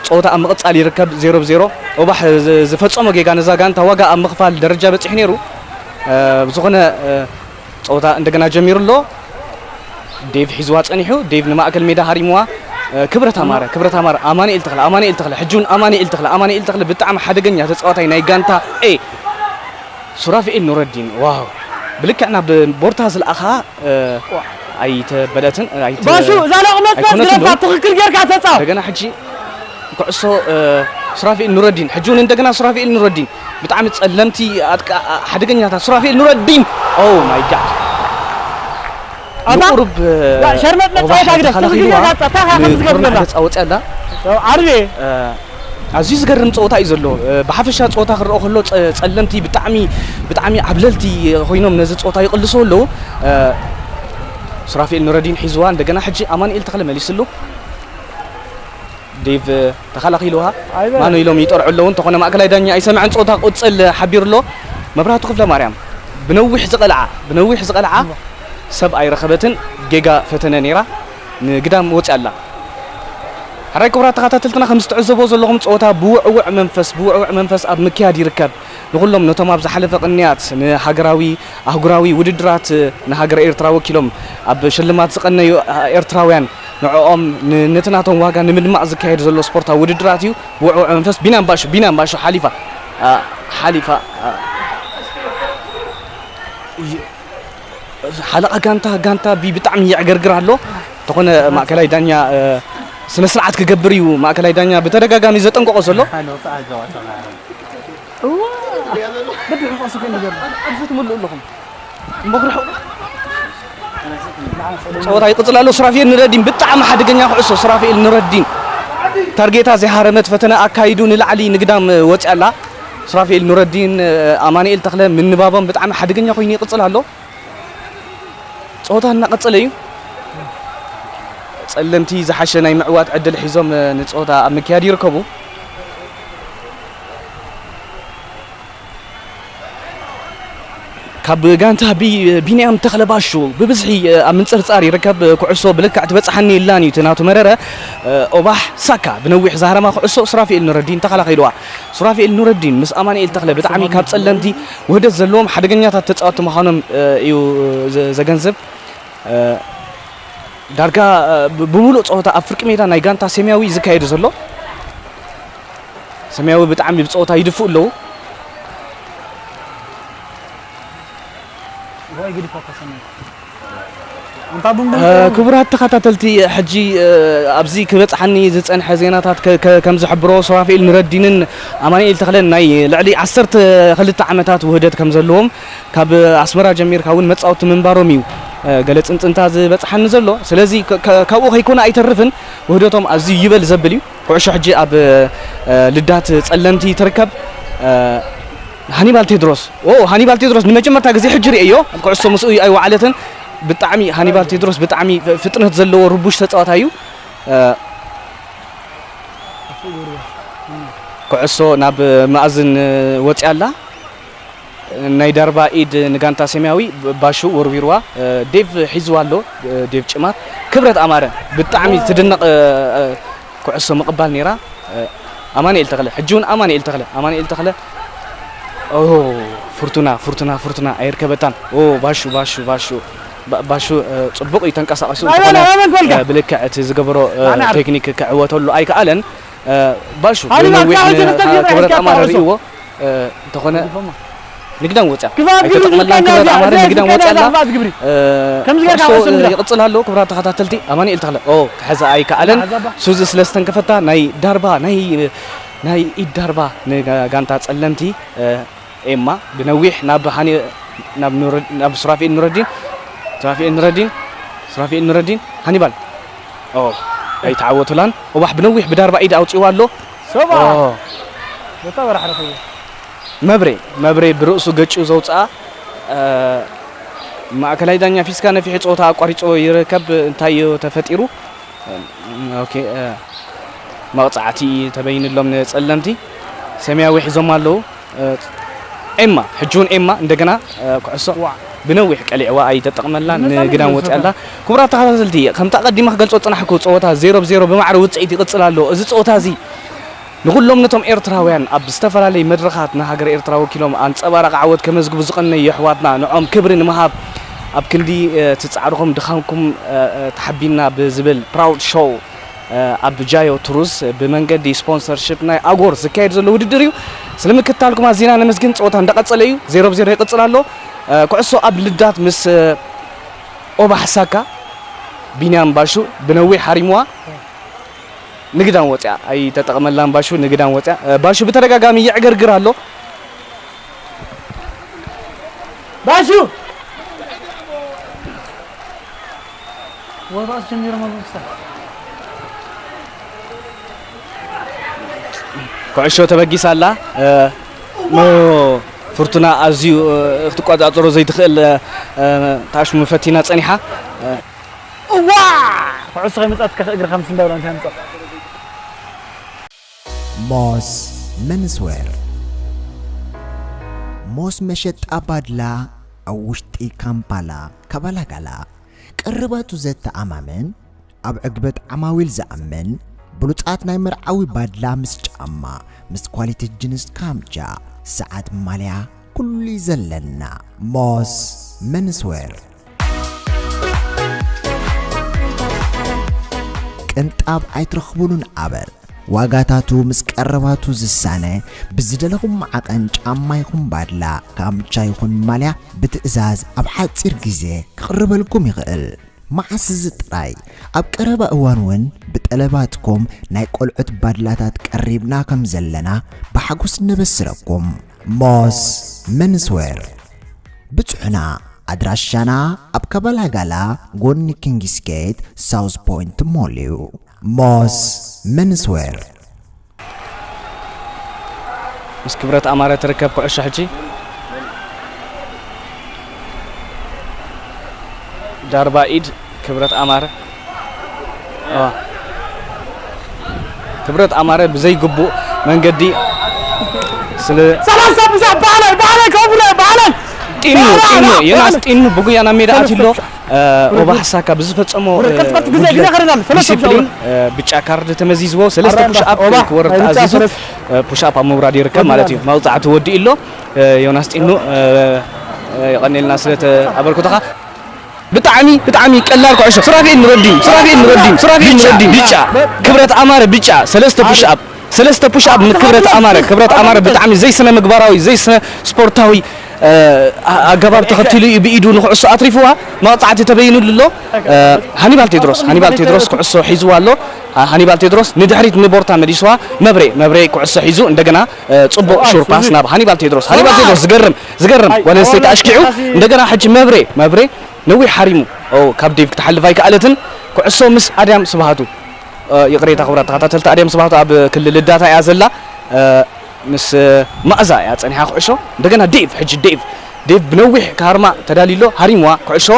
ጸወታ ኣብ ምቕጻል ይርከብ፣ ዜሮ ብ ዜሮ። ኦባሕ ዝ-፣ ዝፈጸሞ ጌጋ ነዛ ጋንታ ዋጋ ኣብ ምኽፋል ደረጃ በጺሑ ነይሩ። እ፣ ብዝኾነ፣ እ፣ ጸወታ እንደገና ጀሚሩ ኣሎ። ዴቭ ሒዝዋ ጸኒሑ፣ ዴቭ ንማእከል ሜዳ ሃሪምዋ። እ፣ ክብረት ኣማረ፣ ክብረት ኣማረ፣ ኣማኑኤል ተኽለ፣ ኣማኑኤል ተኽለ፣ ሕጂ እውን ኣማኑኤል ተኽለ፣ ኣማኑኤል ተኽለ ብጣዕሚ ሓደገኛ ተጻዋታይ ናይ ጋንታ ኤ። ሱራፊኤል ኑረዲን፣ ዋው! ብልክዕ ናብ ቦርታ ዝለኣኻ፣ እ፣ ኣይተበለትን፣ ኣይተ-፣ ባሹ፣ እዛ ሎቕመት በስ ኣይኮነትን ግረፋ ዶ? ትኽክል ጌርካ ተጻወት። እንደገና ሕጂ ኩዕሶ፣ እ፣ ሱራፊኤል ኑረዲን፣ ሕጂ እውን እንደገና ሱራፊኤል ኑረዲን፣ ብጣዕሚ ጸለምቲ ኣጥቃ-፣ ሓደገኛታት ሱራፊኤል ኑረዲን። ኦ ማይ ጋድ። ኣታ ንቁሩብ፣ እ፣ ያ፣ ሸርመጥ ኦባሕ መጻወታ ግደፍ፣ ተኸላኺልዋ፣ ትኽክል ጌርካ ጻ-፣ ታኻ ከም ንኮርና ዝገብረላ። ተጻወት ኣላ። ዓርቤ። እ፣ ኣዝዩ ዝገርም ጸወታ እዩ ዘሎ። እ፣ ብሓፈሻ ጸወታ ክረኦ ከሎ ጸ-፣ ጸለምቲ ብጣዕሚ፣ ብጣዕሚ ዓብለልቲ ኮይኖም ነዚ ጸወታ ይቕልስዎ ኣለዉ። እ፣ ሱራፌል ኑረዲን ሒዝዋ፣ እንደገና ሕጂ ኣማኑኤል ተኽለ መሊስሉ። ዴቭ ተኸላኺልዋ። ኣይበ- ማኖ ኢሎም ይጠርዑ ኣለዉ። እንተኾነ ማእከላይ ዳኛ ኣይሰምዐን፣ ጸወታ ክቕጽል ሓቢሩ ኣሎ። መብራህቱ ክፍለ ማርያም ብነዊሕ ዝቐልዓ፣ ብነዊሕ ዝቐልዓ ሰብ ኣይረኸበትን፣ ጌጋ ፈተነ ነይራ። ንግዳም ወጽያ ኣላ። ሕራይ ክቡራት ተኸታተልትና፣ ከም ዝትዕዘቦ ዘለኹም ጸወታ ብውዕውዕ መንፈስ፣ ብውዕውዕ መንፈስ ኣብ ምክያድ ይርከብ። ንኹሎም ነቶም ኣብ ዝሓለፈ ቅንያት ንሃገራዊ ኣህጉራዊ ውድድራት ንሃገረ ኤርትራ ወኪሎም ኣብ ሽልማት ዝቐነዩ ኤርትራውያን፣ ንዕኦም ን-፣ ነቲ ናቶም ዋጋ ንምድማቕ ዝካየድ ዘሎ ስፖርታዊ ውድድራት እዩ። ብውዕውዕ መንፈስ ቢንያም ባሹ፣ ቢንያም ባሹ ሓሊፋ፣ ኣ፣ ሓሊፋ፣ ኣ፣ ሓለቓ ጋንታ፣ ጋንታ ቢ-፣ ብጣዕሚ የዕገርግር ኣሎ። እንተኾነ ማእከላይ ዳኛ፣ እ፣ ስነ ስርዓት ክገብር እዩ ማእከላይ ዳኛ ብተደጋጋሚ ዘጠንቀቖ ዘሎ። እዋ! በድሑ ቀሱ ክንዲ ገርም። ኣብዚ ትምልኡ ኣለኹም። እምበኽርሑ። ጸወታ ይቕጽል ኣሎ። ሱራፊኤል ኑረዲን ብጣዕሚ ሓደገኛ ኩዕሶ። ሱራፊኤል ኑረዲን ታርጌታ ዘይሃረመት ፈተነ ኣካይዱ ንላዕሊ ንግዳም ወጽያ ኣላ። ሱራፊኤል ኑረዲን፣ ኣማኑኤል ተኽለ ምንባቦም ብጣዕሚ ሓደገኛ ኮይኑ ይቕጽል ኣሎ። ጸወታ እናቐጸለ እዩ። ጸለምቲ ዝሓሸ ናይ ምዕዋት ዕድል ሒዞም ንጸወታ ኣብ ምክያድ ይርከቡ። ካብ ጋንታ ቢ-፣ ቢንያም ተኽለባሹ ብብዝሒ ኣብ ምንጽርጻር ይርከብ። ኩዕሶ ብልክዕ ትበጽሓኒ የላን እዩ እቲ ናቱ መረረ። ኦባሕ ሳካ ብነዊሕ ዛህረማ ኩዕሶ ሱራፊኤል ኑረዲን ተኸላኺልዋ። ሱራፊኤል ኑረዲን ምስ ኣማኑኤል ተኽለ ብጣዕሚ ካብ ጸለምቲ ውህደት ዘለዎም ሓደገኛታት ተጻወትቲ ምዃኖም እዩ ዘ-፣ ዘገንዝብ። ዳርጋ ብ-፣ ብምሉእ ጸወታ ኣብ ፍርቂ ሜዳ ናይ ጋንታ ሰማያዊ እዩ ዝካየድ ዘሎ። ሰማያዊ ብጣዕሚ ብጸወታ ይድፍኡ ኣለዉ። ዋይ ግድፋ ተሰማይ። ኣንታ ቡን ቡን እ፣ ክቡራት ተኸታተልቲ፣ ሕጂ፣ እ፣ ኣብዚ ክበጽሓኒ ዝጸንሐ ዜናታት ከ-፣ ከ-፣ ከም ዝሕብሮ፣ ሱራፌል ኑረዲንን ኣማኑኤል ተኽለን ናይ ልዕሊ ዓሰርተ ክልተ ዓመታት ውህደት ከም ዘለዎም፣ ካብ ኣስመራ ጀሚርካ እውን መጻወቲ ምንባሮም እዩ፣ እ፣ ገለ ጽንጽንታ ዝበጽሓኒ ዘሎ። ስለዚ ከ-፣ ከ-፣ ካብኡ ከይኮነ ኣይተርፍን፣ ውህደቶም ኣዝዩ ይበል ዘብል እዩ። ኩዕሾ ሕጂ ኣብ፣ እ፣ ልዳት ጸለምቲ ትርከብ። እ፣ ሃኒባል ቴድሮስ። ኦ፣ ሃኒባል ቴድሮስ ንመጀመርታ ግዜ ሕጂ ርእየዮ። ኣብ ኩዕሶ ምስኡ ኣይወዓለትን። ብጣዕሚ ሃኒባል ቴድሮስ ብጣዕሚ ፍ-፣ ፍጥነት ዘለዎ ርቡሽ ተጻዋታይ እዩ። እ፣ ኩዕሶ ናብ መኣዝን ወጽያ ኣላ። ናይ ዳርባ ኢድ ንጋንታ ሰማያዊ ባሹ ወርዊርዋ። ዴቭ ሒዝዋ ኣሎ። ዴቭ ጭማት። ክብረት ኣማረ ብጣዕሚ ትድነቕ ኩዕሶ ምቕባል ነይራ። ኣማኑኤል ተኽለ፣ ሕጂ እውን ኣማኑኤል ተኽለ፣ ኣማኑኤል ተኽለ። ኦ፣ ፍርቱና፣ ፍርቱና፣ ፍርቱና ኣይርከበታን። ኦ፣ ባሹ፣ ባሹ፣ ባሹ፣ ባ-፣ ባሹ፣ ጽቡቕ እዩ ተንቀሳቒሱ፣ እንተኾነ፣ ብልክዕ እቲ ዝገበሮ ቴክኒክ ክዕወተሉ ኣይከኣለን። ባሹ፣ ብነዊሕ ክብረት ኣማረ ርእይዎ፣ እንተኾነ ንግዳን ወፅያ። ኣይተጠቕመላን ክብረት ኣማረ፣ ንግዳን ወፅያ ኣላ። ኩዕሶ ይቕፅል ኣሎ። ክብራት ተኸታተልቲ፣ ኣማኑኤል ተኽለ፣ ኦ፣ ክሕዛ ኣይከኣለን። ሱዚ ስለ ዝተንከፈታ ናይ ዳርባ፣ ናይ፣ ናይ ኢድ ዳርባ ንጋንታ ጸለምቲ፣ ኤማ ብነዊሕ ናብ ሃኒ-፣ ናብ ኑረ-፣ ናብ ሱራፊኤል ኑረዲን፣ ሱራፊኤል ኑረዲን፣ ሱራፊኤል ኑረዲን፣ ሃኒባል። ኦ፣ ኣይተዓወቱላን። እዋሕ ብነዊሕ ብዳርባ ኢድ ኣውጺዋ ኣሎ። ሰባ። ኦ። በታ በራሕ ረኸቡ። መብሬ፣ መብሬ ብርእሱ ገጭ ዘውጽኣ፣ እ፣ ማእከላይ ዳኛ ፊስካ ነፊሑ ጸወታ ኣቋሪጾ ይርከብ። እንታይ እዩ ተፈጢሩ? ኦኬ፣ እ፣ መቕጻዕቲ ተበይንሎም ንጸለምቲ። ሰማያዊ ሒዞም ኣለዉ። እ፣ ኤማ፣ ሕጂ እውን ኤማ እንደገና፣ እ፣ ኩዕሶ ብነዊሕ ቀሊዕዋ ኣይተጠቕመላን፣ ንግዳን ወፂኣላ። ክቡራት ተኸታተልቲ፣ ከምቲ ኣቐዲመ ክገልጾ ዝጸናሕኩ፣ ጸወታ ዜሮ ብ ዜሮ ብማዕረ ውጽኢት ይቕጽል ኣሎ። እዚ ጸወታ እዚ ንኹሎም ነቶም ኤርትራውያን ኣብ ዝተፈላለየ መድረኻት ንሃገር ኤርትራ ወኪሎም ኣንጸባራቒ ዓወት ከመዝግቡ ዝቐነዩ ኣሕዋትና፣ ንዖም ክብሪ ንምሃብ ኣብ ክንዲ፣ እ፣ እቲ ጻዕርኹም ድኻምኩም፣ እ፣ እ፣ ተሓቢንና ብዝብል ፕራውድ ሾው፣ እ፣ ኣብ ጃዮ ቱሩስ ብመንገዲ ስፖንሰርሺፕ ናይ ኣጎር ዝካየድ ዘሎ ውድድር እዩ። ስለ ምክትታልኩም ኣዚና ነመስግን። ጸወታ እንዳቐጸለ እዩ። ዜሮ ብ ዜሮ ይቕጽል ኣሎ። እ፣ ኩዕሶ ኣብ ልዳት ምስ፣ እ፣ ኦባሕ ሳካ፣ ቢንያም ባሹ ብነዊሕ ሃሪምዋ። ንግዳን ወፅያ፣ ኣይተጠቕመላን ባሹ፣ ንግዳን ወፅያ። እ፣ ባሹ ብተደጋጋሚ ይዕገርግር ኣሎ። ባሹ! ወጣት ጀሚሮም ኣለዉ። ኩዕሾ ተበጊሳ ኣላ። እ፣ ኖ፣ ፍርቱና ኣዝዩ፣ እ፣ ክትቆጻጸሮ ዘይትኽእል፣ እ፣ እ፣ ታሽሙ ፈቲና ጸኒሓ። እ፣ እዋ! ኩዕሶ ከይመጻትካ እግርኻ ምስ እንዳበላ እንታይ ኣምጻእ? ሞስ መንስዌር። ሞስ መሸጣ ባድላ ኣብ ውሽጢ ካምፓላ፣ ካባላጋላ። ቀረባቱ ዘተኣማምን፣ ኣብ ዕግበት ዓማዊል ዝኣምን፣ ብሉጻት ናይ መርዓዊ ባድላ ምስ ጫማ፣ ምስ ኳሊቲ ጅንስ ካምቻ፣ ሰዓት ማልያ፣ ኩሉ እዩ ዘለና። ሞስ መንስዌር። ቅንጣብ ኣይትረኽቡሉን ኣበር። ዋጋታቱ ምስ ቀረባቱ ዝሳነ፣ ብዝደለኹም ዓቐን ጫማ ይኹን ባድላ፣ ካምቻ ይኹን ማልያ ብትእዛዝ ኣብ ሓጺር ግዜ ክቕርበልኩም ይኽእል። መዓስ እዚ ጥራይ፣ ኣብ ቀረባ እዋን እውን ብጠለባትኩም ናይ ቆልዑት ባድላታት ቀሪብና ከም ዘለና ብሓጎስ ነበስረኩም። ሞስ መንስዌር። ብጽሑና፣ ኣድራሻና ኣብ ካባላጋላ ጎኒ ኪንግስ ጌት ሳውዝ ፖይንት ሞል እዩ። ሞስ መንስዌር። ምስ ክብረት ኣማረ ትርከብ ኩዕሾ ሕጂ። ዳርባ ኢድ ክብረት ኣማረ። ዋ። ክብረት ኣማረ ብዘይግቡእ መንገዲ ስለ ሰላሳ ብዛ ባህላይ፣ ባህላይ፣ ከብለ፣ ባህላይ! ጢኑ፣ ባህላይ! ጢኑ፣ ዮናስ ጢኑ ብጉያ ናብ ሜዳ ኣትዩ ኣሎ። እ፣ ኦባሕ ሳካ ብዝፈጸሞ፣ እ፣ ቀጽቀጽ ግዜ፣ ግዜ ጉድለት ከረናል። ሰለስተ ዲሲፕሊን፣ እ፣ ብጫ ካርድ ተመዚዝዎ፣ ሰለስተ ኦባሕ፣ ፑሽ ኣፕ ኦባሕ፣ ክወርድ ናይ ብጫ ተኣዚዙ፣ ሰለስተ እ፣ ፑሽ ኣፕ ኣብ ምውራድ ይርከብ ማለት እዩ። መውጻዕቲ ወዲኡ ኣሎ። እ፣ ዮናስ ጢኑ፣ እ፣ እ፣ የቐኔልና ስለ ተ-፣ ኣበርክቶኻ። ብጣዕሚ፣ ብጣዕሚ ቀላል ኩዕሾ። ሱራፌል ኑረዲን፣ ሱራፌል ኑረዲን፣ ሱራፌል ኑረዲን። ብጫ። ክብረት ኣማረ ብጫ፣ ሰለስተ ፑሽ ኣፕ፣ ሰለስተ ፑሽ ኣፕ ንክብረት ኣማረ። ክብረት ኣማረ ብጣዕሚ ዘይስነ ምግባራዊ፣ ዘይስነ ስፖርታዊ፣ እ፣ ኣ-፣ ኣገባብ ተኸቲሉ እዩ ብኢዱ ንኩዕሶ ኣትሪፍዋ። መቕጻዕቲ ተበይኑሉ ኣሎ። እ፣ ሃኒባል ቴድሮስ፣ ሃኒባል ቴድሮስ ኩዕሶ ሒዝዋ ኣሎ። እ፣ ሃኒባል ቴድሮስ ንድሕሪት ንቦርታ መሊስዋ። መብሬ፣ መብሬ ኩዕሶ ሒዙ እንደገና፣ እ፣ ጽቡቕ ሹር ፓስ ናብ ሃኒባል ቴድሮስ። ሃኒባል ቴድሮስ ዝገርም፣ ዝገርም ጓል ኣንስተይቲ ኣሽኪዑ። እንደገና ሕጂ መብሬ፣ መብሬ ነዊሕ ሓሪሙ። ኦ፣ ካብ ዴቭ ክትሓልፍ ኣይከኣለትን። ኩዕሶ ምስ ኣድያም ስብሃቱ። እ፣ ይቕሬታ ክቡራት ተኸታተልቲ፣ ኣድያም ስብሃቱ ኣብ ክልል ልዳታ እያ ዘላ። እ፣ ምስ፣ እ፣ ማእዛ እያ ጸኒሓ ኩዕሾ። እንደገና ዴቭ፣ ሕጂ ዴቭ፣ ዴቭ ብነዊሕ ክሃርማ ተዳልዩ ኣሎ። ሃሪምዋ ኩዕሾ።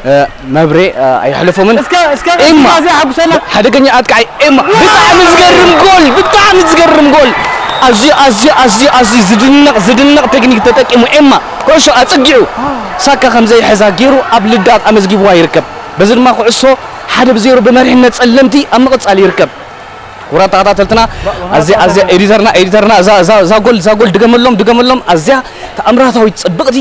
እ፣ መብሬ፣ እ፣ ኣየሕለፎምን። እስከ፣ እስከ ኤማ፣ እዚኣ ሓጉሰና። ሓደገኛ ኣጥቃዒ ኤማ። ብጣዕሚ ዝገርም ጎል፣ ብጣዕሚ ዝገርም ጎል። ኣዝዩ ኣዝዩ ኣዝዩ ኣዝዩ ዝድነቕ ዝድነቕ ቴክኒክ ተጠቂሙ ኤማ ኩዕሾ ኣጸጊዑ ሳካ ከም ዘይሕዛ ገይሩ ኣብ ልዳት ኣመዝጊብዋ ይርከብ። በዚ ድማ ኩዕሶ ሓደ ብዜሮ ብመሪሕነት ጸለምቲ ኣብ ምቕጻል ይርከብ። ክቡራት ተኸታተልትና፣ ኣዝያ ኣዝያ ኤዲተርና ኤዲተርና እዛ እዛ እዛ ጎል እዛ ጎል ድገመሎም ድገመሎም። ኣዝያ ተኣምራታዊት ጽብቕቲ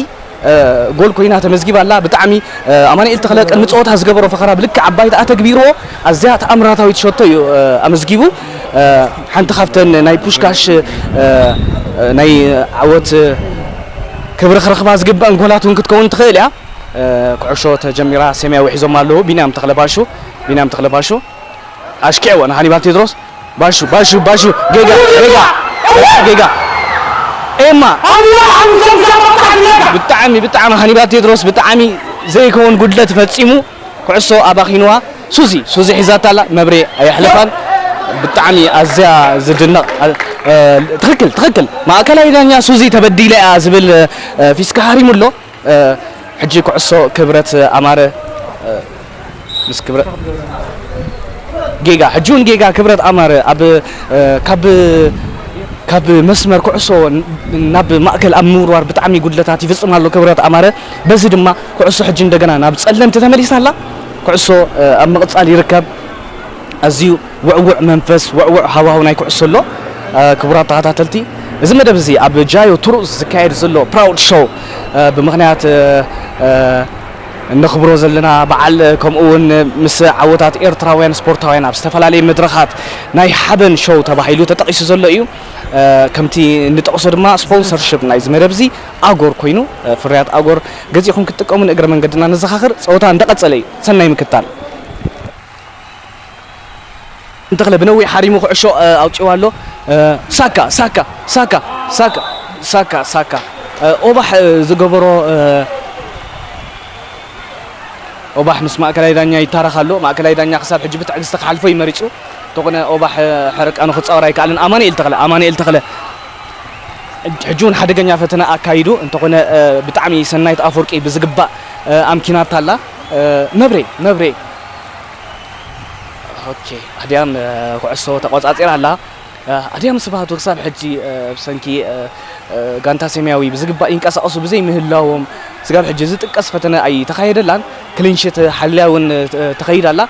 እ፣ ጎል ኮይና ተመዝጊባ ኣላ። ብጣዕሚ እ፣ ኣማኑኤል ተኽለ ቅድሚ ጸወታ ዝገበሮ ፈኸራ ብልክዕ ኣብ ባይታ ኣተግቢርዎ። ኣዝያ ተኣምራታዊት ሸቶ እዩ እ፣ ኣመዝጊቡ። እ፣ ሓንቲ ካብተን ናይ ፑሽካሽ እ፣ እ፣ ናይ ዓወት እ፣ ክብሪ ክረኽባ ዝግበአን ጎላት እውን ክትከውን ትኽእል እያ። እ፣ ኩዕሾ ተጀሚራ፣ ሴምያ ውሒዞም ኣለዉ። ቢንያም ተኽለ ባሹ፣ ቢንያም ተኽለ ባሹ ኣሽኪዕዎ ንሃኒባል ቴድሮስ። ባሹ ባሹ ባሹ ጌጋ ጌጋ ጌጋ ኤማ። ብጣዕሚ ብጣዕሚ ሃኒባል ቴድሮስ ብጣዕሚ ዘይከውን ጉድለት ፈጺሙ፣ ኩዕሶ ኣባኺንዋ። ሱዚ ሱዚ ሒዛታ ኣላ፣ መብሬ ኣየሕለፋን። ብጣዕሚ ኣዝያ ዝድነቕ። እ፣ ትኽክል ትኽክል፣ ማእከላይ ዳኛ ሱዚ ተበዲለ እያ ዝብል እ፣ ፊስካ ሃሪሙ ኣሎ። እ፣ ሕጂ ኩዕሶ ክብረት ኣማረ እ፣ ምስ ክብረ ጌጋ ሕጂ እውን ጌጋ ክብረት ኣማረ ኣብ እ፣ ካብ ካብ መስመር ኩዕሶ ን- ናብ ማእከል ኣብ ምውርዋር ብጣዕሚ ጉድለታት ይፍጽም ኣሎ ክብረት ኣማረ። በዚ ድማ ኩዕሶ ሕጂ እንደገና ናብ ጸለምቲ ተመሊሳ ኣላ። ኩዕሶ እ፣ ኣብ ምቕጻል ይርከብ። ኣዝዩ ውዕውዕ መንፈስ፣ ውዕውዕ ሃዋህው ናይ ኩዕሶ ኣሎ። እ፣ ክቡራት ተኸታተልቲ፣ እዚ መደብ እዚ ኣብ ጃዮ ቱሩስ ዝካየድ ዘሎ ፕራውድ ሾው፣ እ፣ ብምኽንያት እ፣ እ፣ እነኽብሮ ዘለና በዓል፣ ከምኡ እውን ምስ ዓወታት ኤርትራውያን ስፖርታውያን ኣብ ዝተፈላለየ መድረኻት ናይ ሓበን ሾው ተባሂሉ ተጠቒሱ ዘሎ እዩ። እ፣ ከምቲ እንጠቕሶ ድማ ስፖንሰርሽፕ ናይዚ መደብ እዚ ኣጎር ኮይኑ፣ እ፣ ፍርያት ኣጎር ገዚእኹም ክትጥቀሙ ንእግረ መንገድና ነዘኻኽር። ጸወታ እንደቐጸለ እዩ። ሰናይ ምክታል። እንተኽለ ብነዊሕ ሓሪሙ ኩዕሾ፣ እ፣ ኣውጺዋ ኣሎ። እ፣ ሳካ፣ ሳካ፣ ሳካ፣ ሳካ፣ ሳካ፣ ሳካ። እ፣ ኦባሕ፣ እ፣ ዝገበሮ፣ እ፣ ኦባሕ ምስ ማእከላይ ዳኛ ይታረኽ ኣሎ። ማእከላይ ዳኛ ክሳብ ሕጂ ብትዕግስቲ ክሓልፎ እዩ መሪጹ። እንተኾነ ኦባሕ፣ እ፣ ሕርቃኑ ክጻወር ኣይከኣለን። ኣማኑኤል ተኽለ፣ ኣማኑኤል ተኽለ። ሕጂ እውን ሓደገኛ ፈተነ ኣካይዱ። እንተኾነ፣ እ፣ ብጣዕሚ ሰናይት ኣፈወርቂ ብዝግባእ፣ እ፣ ኣምኪናታ ኣላ። እ፣ መብሬ፣ መብሬ። ኦኬ፣ ኣድያም፣ እ፣ ኩዕሶ ተቆጻጺራ ኣላ። እ፣ ኣድያም ስብሃቱ ክሳብ ሕጂ፣ እ፣ ብሰንኪ፣ እ፣ እ፣ ጋንታ ሰማያዊ ብዝግባእ ይንቀሳቐሱ ብዘይምህላዎም፣ ስጋብ ሕጂ ዝጥቀስ ፈተነ ኣይተኻየደላን። ክሊንሽት ሓልያ እውን፣ እ፣ ተኸይዳ ኣላ።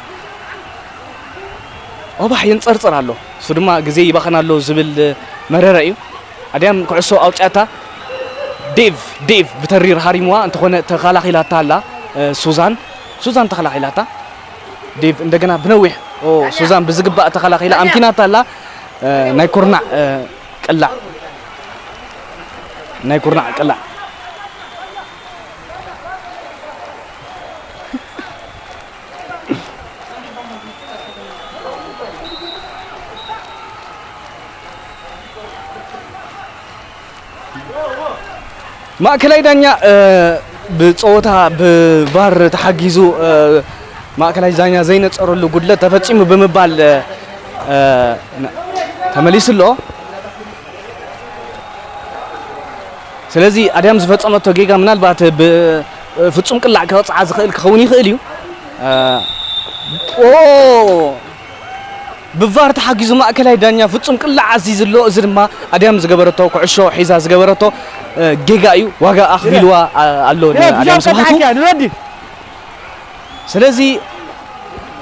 ኦባሕ የንጸርጽር ኣሎ። እሱ ድማ ግዜ ይባኸን ኣሎ ዝብል መረረ እዩ። ኣድያም ኩዕሶ ኣውጽኣታ። ዴቭ፣ ዴቭ ብተሪር ሃሪምዋ፣ እንተኾነ ተኸላኺላታ ኣላ፣ እ፣ ሱዛን። ሱዛን ተኸላኺላታ። ዴቭ እንደገና ብነዊሕ፣ ኦ፣ ሱዛን ብዝግባእ ተኸላኺላ፣ ኣምኪናታ ኣላ። እ፣ ናይ ኩርናዕ፣ እ፣ ቅላዕ። ናይ ኩርናዕ ቅላዕ። ማእከላይ ዳኛ፣ እ፣ ብጸወታ ብቫር ተሓጊዙ፣ እ፣ ማእከላይ ዳኛ ዘይነጸረሉ ጉድለት ተፈጺሙ ብምባል፣ እ፣ እ፣ ን-፣ ተመሊሱ ኣሎ። ስለዚ ኣድያም ዝፈጸመቶ ጌጋ ምናልባት ብ-፣ ፍጹም ቅላዕ ክቕጽዓ ዝኽእል ክኸውን ይኽእል እዩ። እ፣ ኦ! ብቫር ተሓጊዙ ማእከላይ ዳኛ ፍጹም ቅላዕ ኣዚዙ ኣሎ። እዚ ድማ ኣድያም ዝገበረቶ፣ ኩዕሾ ሒዛ ዝገበረቶ፣ እ፣ ጌጋ እዩ። ዋጋ ኣኽፊልዋ፣ ኣ-፣ ኣሎ ንኣድያም ስብሃቱ። ስለዚ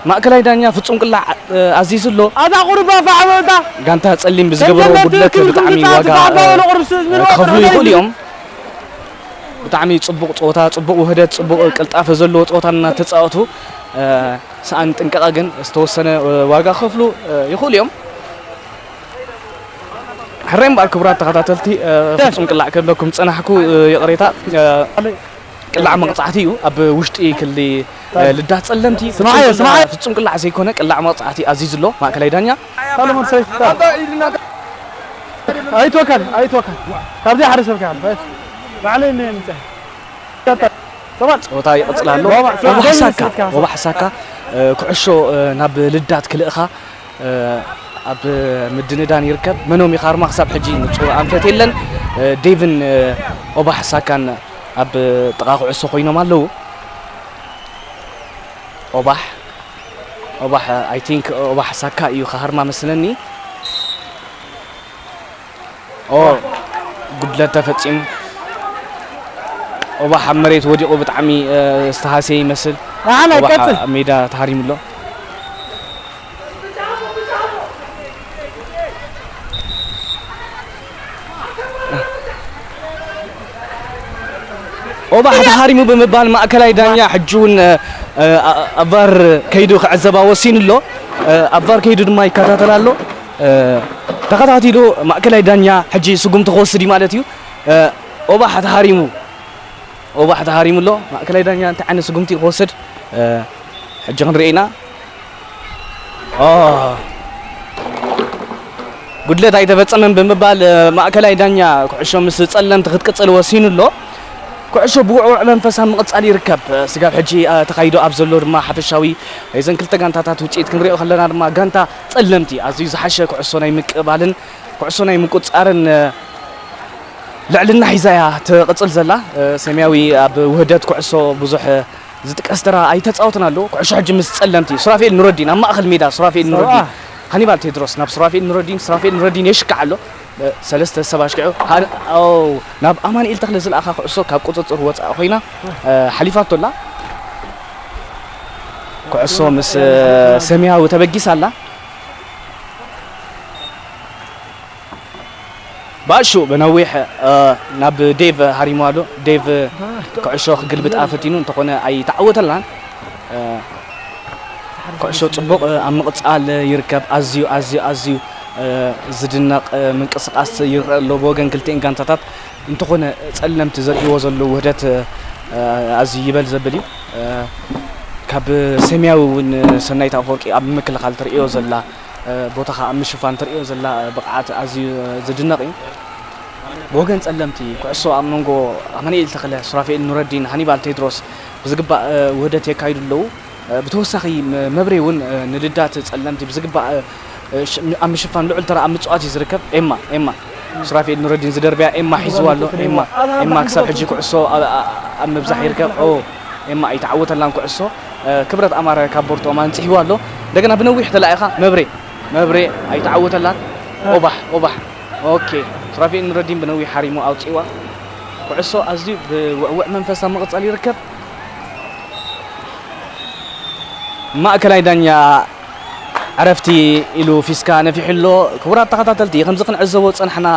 ማእከላይ ዳኛ ፍጹም ቅላዕ፣ እ፣ ኣዚዙ ኣሎ። ኣዛ ቁሩብ ኣፋ ዓወታ። ጋንታ ጸሊም ብዝገበሮ ጉድለት ብጣዕሚ ዋጋ፣ እ፣ ክኸፍሉ ይኽእሉ እዮም። ብጣዕሚ ጽቡቕ ጸወታ፣ ጽቡቕ ውህደት፣ ጽቡቕ ቅልጣፈ ዘለዎ ጸወታ እናተጻወቱ፣ እ፣ ሰኣን ጥንቀቐ ግን ዝተወሰነ፣ እ፣ ዋጋ ክኸፍሉ፣ እ፣ ይኽእሉ እዮም። ሕራይ እምበኣር ክቡራት ተኸታተልቲ፣ እ፣ ፍጹም ቅላዕ ክብለኩም ጸናሕኩ፣ እ፣ ይቕሬታ። እ፣ ቅላዕ መቕጻዕቲ እዩ ኣብ ውሽጢ ክሊ፣ እ፣ ልዳት ጸለምቲ። ስምዓዮ፣ ፍጹም ቅላዕ፣ ስምዓዮ። ፍጹም ቅላዕ ዘይኮነ ቅላዕ መቕጻዕቲ ኣዚዙ ኣሎ ማእከላይ ዳኛ። ሰለሞን ሰይፍካ። ኣይትወከል፣ ኣይትወከል። ካብዚኣ ሓደ ሰብ ክሓልፍ፣ ኣይት-፣ ባዕለይ እኒአ ምንጻ። ጸወታ ይቕጽል ኣሎ። ሮባ፣ ሮባ ሮባ ሓሳካ፣ ሮባ ሓሳካ፣ እ፣ ኩዕሾ፣ እ፣ ናብ ልዳት ክልእኻ፣ እ፣ ኣብ ምድንዳን ይርከብ። መኖም ይኻርማ ክሳብ ሕጂ ንጹር ኣንፈት የለን። እ፣ ዴቭን፣ እ፣ ኦባሕ ሳካን ኣብ ጥቓ ኩዕሶ ኮይኖም ኣለዉ። ኦባሕ፣ ኦባሕ፣ I think ኦባሕ ሳካ እዩ ክሃርማ መስለኒ። ኦ፣ ጉድለት ተፈጺሙ። ኦባሕ ኣብ መሬት ወዲቑ ብጣዕሚ፣ እ፣ ዝተሃስየ ይመስል። ኣነ ኦባሕ ቀጽል። ኣብ ሜዳ ተሃሪሙ ኣሎ። ኦባሕ ተሃሪሙ ብምባል ማእከላይ ዳኛ ሕጂ እውን፣ እ፣ እ፣ ኣ-፣ ኣብ ቫር ከይዱ ክዕዘባ ወሲኑ ኣሎ። እ፣ ኣብ ቫር ከይዱ ድማ ይከታተል ኣሎ። እ፣ ተኸታቲሉ ማእከላይ ዳኛ ሕጂ ስጉምቲ ክወስድ እዩ ማለት እዩ። እ፣ ኦባሕ ተሃሪሙ፣ ኦባሕ ተሃሪሙ ኣሎ። ማእከላይ ዳኛ እንታይ ዓይነት ስጉምቲ ክወስድ፣ እ፣ ሕጂ ክንርኢ ኢና። ኦ፣ ጉድለት ኣይተፈጸመን ብምባል፣ እ፣ ማእከላይ ዳኛ ኩዕሾ ምስ ጸለምቲ ክትቅጽል ወሲኑ ኣሎ። ኩዕሾ ብውዕውዕ መንፈስ ኣብ ምቕጻል ይርከብ። እ፣ ስጋብ ሕጂ፣ እ፣ ተኻይዶ ኣብ ዘሎ ድማ ሓፈሻዊ ናይዘን ክልተ ጋንታታት ውጽኢት ክንሪኦ ከለና ድማ ጋንታ ጸለምቲ ኣዝዩ ዝሓሸ ኩዕሶ ናይ ምቅባልን ኩዕሶ ናይ ምቁጽጻርን፣ እ፣ ልዕልና ሒዛ እያ ትቕጽል ዘላ። እ፣ ሰማያዊ ኣብ ውህደት ኩዕሶ ብዙሕ፣ እ፣ ዝጥቀስ ተራ ኣይተጻወትን ኣለዉ። ኩዕሾ ሕጂ ምስ ጸለምቲ፣ ሱራፌል ኑረዲን ኣብ ማእከል ሜዳ፣ ሱራፌል ኑረዲን፣ ሃኒባል ቴድሮስ ናብ ሱራፌል ኑረዲን፣ ሱራፌል ኑረዲን የሽክዕ ኣሎ። እ፣ ሰለስተ ሰብ ኣሽኪዑ። ሃ-፣ ኦ፣ ናብ ኣማኑኤል ተኽለ ዝለኣኻ ኩዕሶ ካብ ቁጽጽር ወጻኢ ኮይና፣ እ፣ ሓሊፋቶ ኣላ። ኩዕሶ ምስ፣ እ፣ ሰማያዊ ተበጊሳ ኣላ። ባሹ ብነዊሕ፣ እ፣ ናብ ዴቭ ሃሪሙ ኣሎ። ዴቭ ኩዕሾ ክግልብጣ ፈቲኑ እንተኾነ ኣይተዓወተላን። እ፣ ኩዕሾ ጽቡቕ፣ እ፣ ኣብ ምቕጻል ይርከብ። ኣዝዩ፣ ኣዝዩ፣ ኣዝዩ፣ እ፣ ዝድነቕ፣ እ፣ ምንቅስቓስ ይረአ ኣሎ ብወገን ክልቲኤን ጋንታታት። እንተኾነ ጸለምቲ ዘርእይዎ ዘለዉ ውህደት፣ እ፣ ኣዝዩ ይበል ዘብል እዩ። እ፣ ካብ ሰማያዊ እውን ሰናይት ኣፈወርቂ ኣብ ምክልኻል ትርእዮ ዘላ፣ እ፣ ቦታኻ ኣብ ምሽፋን ትርእዮ ዘላ ብቕዓት ኣዝዩ ዝድነቕ እዩ። ብወገን ጸለምቲ ኩዕሶ ኣብ መንጎ ኣማኑኤል ተኽለ፣ ሱራፌል ኑረዲን፣ ሃኒባል ቴድሮስ ብዝግባእ፣ እ፣ ውህደት የካይዱ ኣለዉ። እ፣ ብተወሳኺ መ-፣ መብሬ እውን፣ እ፣ ንልዳት ጸለምቲ ብዝግባእ፣ እ፣ እ፣ ሽ-፣ ኣብ ምሽፋን ልዑል ተራ ኣብ ምጽዋት እዩ ዝርከብ። ኤማ፣ ኤማ፣ ሱራፌል ኑረዲን ዝደርብያ ኤማ ሒዝዋ ኣሎ። ኤማ፣ ኤማ ክሳብ ሕጂ ኩዕሶ ኣብ፣ ኣብ፣ ኣብ ምብዛሕ ይርከብ። ኦ፣ ኤማ ኣይተዓወተላን ኩዕሶ። እ፣ ክብረት ኣማረ ካብ ቦርትኦም ኣንጽሂዋ ኣሎ። እንደገና ብነዊሕ ተላኢኻ መብሬ፣ መብሬ ኣይተዓወተላን። ኦባሕ፣ ኦባሕ። ኦኬ፣ ሱራፌል ኑረዲን ብነዊሕ ሓሪሙ ኣውጺዋ። ኩዕሶ ኣዝዩ ብውዕውዕ መንፈስ ኣብ ምቕጻል ይርከብ። ማእከላይ ዳኛ ዕረፍቲ ኢሉ ፊስካ ነፊሑ ኣሎ። ክቡራት ተኸታተልቲ፣ ከምዚ ክንዕዘቦ ዝጸናሕና፣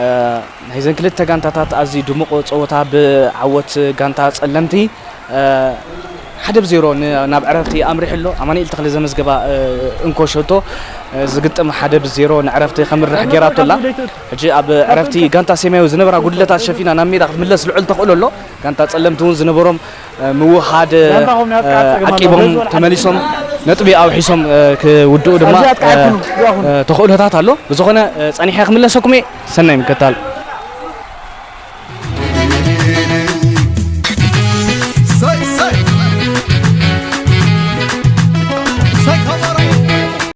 እ፣ ናይዘን ክልተ ጋንታታት ኣዝዩ ድሙቕ ጸወታ ብዓወት ጋንታ ጸለምቲ፣ እ፣ ሓደ ብዜሮ ን-፣ ናብ ዕረፍቲ ኣምሪሑ ኣሎ። ኣማኑኤል ተኽለ ዘመዝገባ፣ እ፣ እንኮ ሸቶ፣ እ፣ ዝግጥም ሓደ ብዜሮ ንዕረፍቲ ከምርሕ ጌራቶ ኣላ። ሕጂ ኣብ ዕረፍቲ ጋንታ ሰማያዊ ዝነበራ ጉድለታት ሸፊና ናብ ሜዳ ክትምለስ ልዑል ተኽእሎ ኣሎ። ጋንታ ጸለምቲ እውን ዝነበሮም፣ እ፣ ምውሃድ፣ እ፣ ዓቂቦም ተመሊሶም ነጥቢ ኣውሒሶም፣ እ፣ ክውድኡ ድማ፣ እ፣ እ፣ ተኽእሎታት ኣሎ። ብዝኾነ፣ እ፣ ጸኒሐ ክምለሰኩም እየ። ሰናይ ምክትታል።